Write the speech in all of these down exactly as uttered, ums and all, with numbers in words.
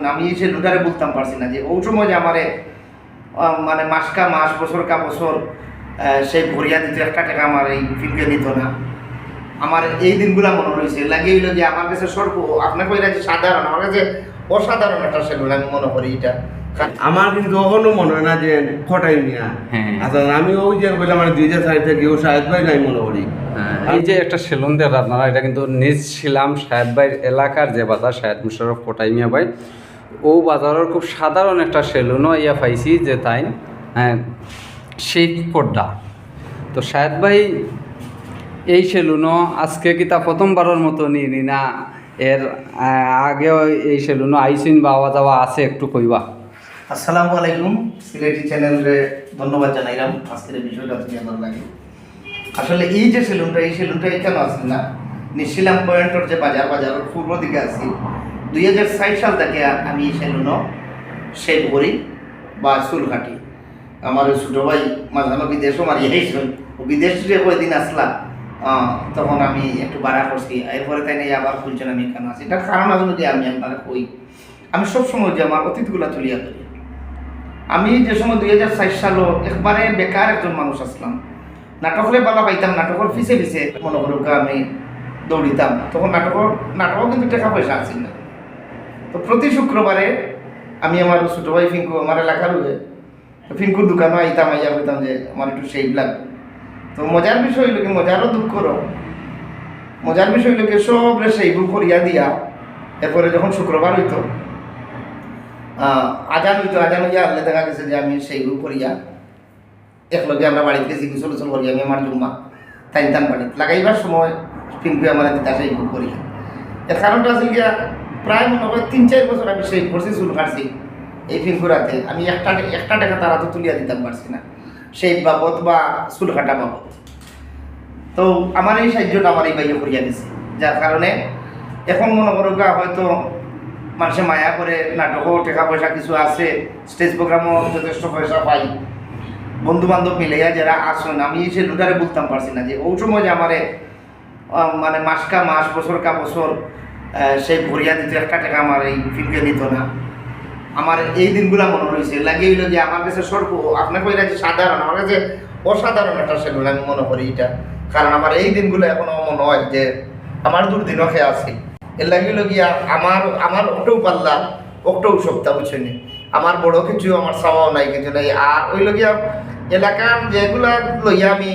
আমি সেলুনটারে বলতাম পারছি না যে ওই সময় যে আমারে, আহ, মানে মাস কা মাস, বছর কা বছর, আহ, সেই ভরিয়া দিত, একটা টাকা আমার এই ফিঙ্কে নিত না। আমার এই দিনগুলা মনে রয়েছে, লাগে হইলো যে আমার কাছে সর্ব, আপনি কইরা যে সাধারণ, আমার কাছে অসাধারণ একটা সেলুন আমি মনে করি এটা। আমার কিন্তু কখনো মনে হয় না যে কটাই মিয়া। হ্যাঁ। আচ্ছা, আমি ওই যে বললাম, মানে, দুই হাজার চার থেকে ও শাহেদ ভাই নাই মনে করি। হ্যাঁ, এই যে একটা সেলুন দেখরা আপনারা, এটা কিন্তু নিজ শিলাম শাহেদ ভাইর এলাকার যে বাজার, শাহেদ মুশাররফ কটাই মিয়া ভাই, ও বাজারর খুব সাধারণ একটা সেলুনও ইয়া পাইছি যে তাইন, হ্যাঁ, সেই পর্দা। তো শাহেদ ভাই, এই সেলুনও আজকে কিতা প্রথমবারর মতো নি, নি না এর, আহ, আগেও এই সেলুনও আইছইন বা আওয়া যাওয়া আছে, একটু কইবা? আসসালামু আলাইকুম, সিলেটি চ্যানেলরে ধন্যবাদ জানাইলাম আজকের এই বিষয়টা তুলিয়া ধরার লাগি। আসলে এই যে সেলুনটা, এই সেলুনটা এখানে আছে না, নিশিলাম পয়েন্টর যে বাজার, বাজারর পূর্ব দিকে আছি। দুই হাজার চার সাল থেকে আমি এই সেলুনও শেভ করি বা চুল কাটি। আমার ওই ছোটো ভাই মাঝখানো বিদেশও মারি আইসেন, ও বিদেশ যে কয়দিন আসলা, আহ, তখন আমি একটু বাড়া করছি, এরপরে তাই নিয়ে আবার খুলছেন, আমি এখানে আছি। এটার কারণ আসলে যে আমি আপনারা কই, আমি সবসময় যে আমার অতীতগুলা তুলিয়া ধরি। আমি যে সময় দুই হাজার চার সালো একবারে বেকার একজন মানুষ আসলাম, নাটকরে বালা পাইতাম, নাটকর পিছে পিছে মনে করুক আমি দৌড়িতাম, তখন নাটকর, নাটকও কিন্তু টাকা পয়সা আছিল না। তো প্রতি শুক্রবারে আমি আমার ছোটো ভাই ফিঙ্কু, আমার এলাকার হয়ে, তো ফিঙ্কুর দোকানো আইতাম, আইয়া কইতাম যে আমার একটু শেভ লাগবে। তো মজার বিষয় হইলো কি, মজারও দুঃখ রো, মজার বিষয় হইলো কি, সবরে শেভ করিয়া দিয়া, এরপরে যখন শুক্রবার হইতো, আহ, আজান হইতো, আজান হইয়া আনলে দেখা গেছে যে আমি শেভ করিয়া একলগে আমরা বাড়িত গেছি, গোসল গোসল করি আমি আমার জুম্মা তাইন তান বাড়িত লাগাইবার সময় ফিঙ্কু আমার দিতা শেভ করিয়া। এর কারণটা আছে গিয়া, প্রায় মনে হয় তিন চার বছর আমি শেভ করছি, চুল কাটছি এই ফিঙ্কুর হাতে। আমি একটা, একটা টাকা তারা তো তুলিয়া দিতাম পারছি না, শেভ বাবদ বা চুল কাটা বাবদ। তো আমার এই সাহায্যটা আমার এই ভাইয়ে করিয়া দিছে, যার কারণে এখন মনে করো গা হয়তো মানুষে মায়া করে, নাটকও টাকা পয়সা কিছু আছে, স্টেজ প্রোগ্রামও যথেষ্ট পয়সা পাই, বন্ধু বান্ধব মিলাইয়া যারা আসুন, আমি এই সেলুনটারে বলতাম পারছি না যে ওই সময় যে আমারে, আহ, মানে মাস কা মাস, বছর কা বছর, আহ, সেই ভরিয়া দিত, একটা টাকা আমার এই ফিঙ্কে নিত না। আমার এই দিনগুলা মনে রয়েছে, লাগে হইলো যে আমার কাছে সর্ব, আপনি কইরা যে সাধারণ, আমার কাছে অসাধারণ একটা সেলুন আমি মনে করি এটা। কারণ আমার এই দিনগুলো এখনো মনে হয় যে আমার দুর্দিনও খেয়ে আছে। এর লাগি হইলো গিয়া আমার, আমার অকটাও পাল্লা, অকটাও সপ্তাহ, বুঝছেন নি? আমার বড় কিছু আমার চাওয়াও নাই, কিছু নাই। আর হইলো গিয়া এলাকার যেগুলা লইয়া আমি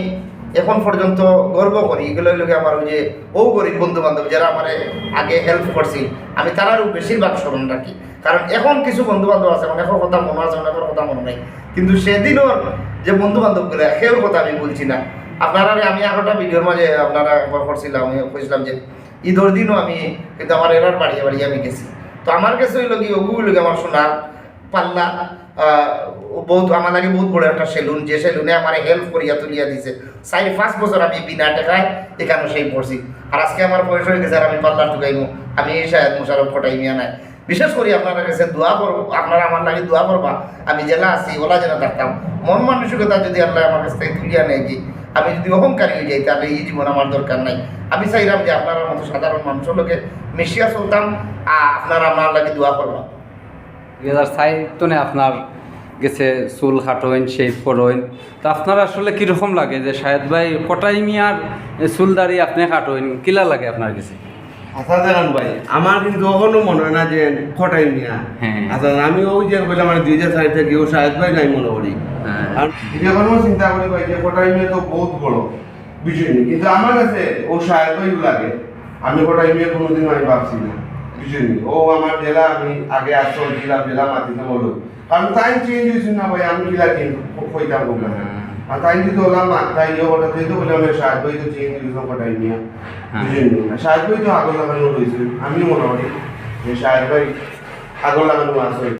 এখন পর্যন্ত গর্ব করি, এগুলো হইলো গিয়া আমার ওই যে ও গরিব বন্ধু বান্ধব যারা আমার আগে হেল্প করছিল, আমি তারারও বেশিরভাগ স্মরণ রাখি। কারণ এখন কিছু বন্ধু বান্ধব আছে, অনেকের কথা মনে আছে, অনেকের কথা মনে নাই, কিন্তু সেদিনর যে বন্ধু বান্ধবগুলো, কেউর কথা আমি বলছি না। আপনারা, আমি আরোটা ভিডিওর মাঝে আপনারা একবার করছিলাম, আমি কইছিলাম যে ঈদর দিনও আমি কিন্তু আমার এরার বাড়িয়ে বাড়িয়ে আমি গেছি। তো আমার কাছে হইলো কি, ওগু হইলো কি আমার সোনার পাল্লা, আহ, ও বহুত, আমার লাগে বহুত বড় একটা সেলুন, যে সেলুনে আমার হেল্প করিয়া তুলিয়া দিছে। চার পাঁচ বছর আমি বিনা টাকায় এখানে সেই পড়ছি। আর আজকে আমার বয়স হয়ে গেছে, আর আমি পাল্লার ঢুকাইমু, আমি এই শাহেদ মুশাররফ কটাই মিয়া নাই। বিশেষ করি আপনারা কাছে দোয়া করব, আপনারা আমার লাগি দোয়া করবা, আমি যেলা আছি ওলা যেন থাকতাম। মন মানসিকতা যদি আল্লাহ আমার কাছ থেকে তুলিয়া নেয় কি, আমি যদি অহংকারী হয়ে যাই, তাহলে এই জীবন আমার দরকার নাই। আমি চাইলাম যে আপনারা মতো সাধারণ মানুষের লোকে মিশিয়া চলতাম, আর আপনারা আমার লাগি দোয়া করবা। দুই হাজার চার তনে আপনার গেছে চুল কাটইন, শেভ করইন, তো আপনার আসলে কিরকম লাগে যে শাহেদ ভাই কটাই মিয়ার চুল দাড়ি আপনি কাটইন, কিলা লাগে আপনার গেছে? আচ্ছা, জানান ভাই, আমার কিন্তু কখনো মনে হয় না যে কটাই মিয়া। হ্যাঁ। আচ্ছা, আমি ওই যে বললাম, মানে, দুই হাজার চার থেকে ও শাহেদ ভাই নাই মনে করি। হ্যাঁ। আর ভিডিও বানানোর চিন্তা করি ভাই যে কটাই মিয়া তো বহুত বড়, বুঝছেন নি? কিন্তু আমার কাছে ও শাহেদ ভাই লাগে, আমি কটাই মিয়া কোনোদিন আমি ভাবছি না, বুঝছেন নি? ও আমার জেলা, আমি আগে আসো জেলা, জেলা মাতিতে বলো, কারণ তাই চেঞ্জ হয়েছে না ভাই, আমি কিলা চেঞ্জ কইতাম বললাম। হ্যাঁ। আর তাই যদি ওলা মা-, তাই ইয়ে ওটা যেহেতু বলে আমি শাহেদ ভাই তো চেঞ্জ হয়েছে কটাই মিয়া। হ্যাঁ। বুঝলেন না? শাহেদ ভাই তো আগর লাগানো রয়েছে, আমি মনে করি যে শাহেদ ভাই আগর লাগানো আছে।